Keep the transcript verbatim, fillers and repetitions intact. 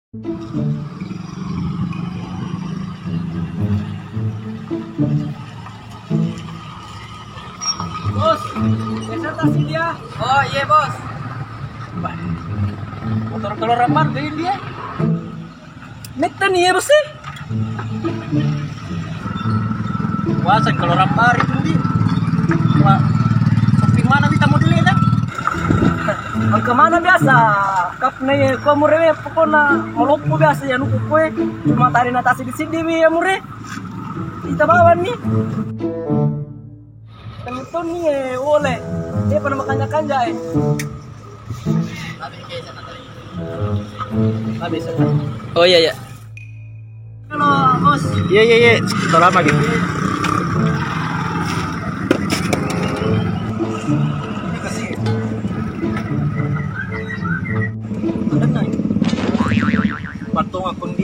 Bos, geser tasi dia. Oh iya bos. Wah, motor keluaran baru dari dia. Metta nih ya bos sih. Wasan keluaran baru itu di. Wah, shopping mana kita modelnya dah? Engka mana biasa? Kap na ye ko mure we pokona maloppo biasa ya nuku kue. Cuma tari na tasi di sini wi ya mure. Kita bawa nih. Tengtoni e wole. Dia pernah makanja-kanja e. Oh iya iya. Halo bos. Iya iya iya. Salama gitu. Patung akun di.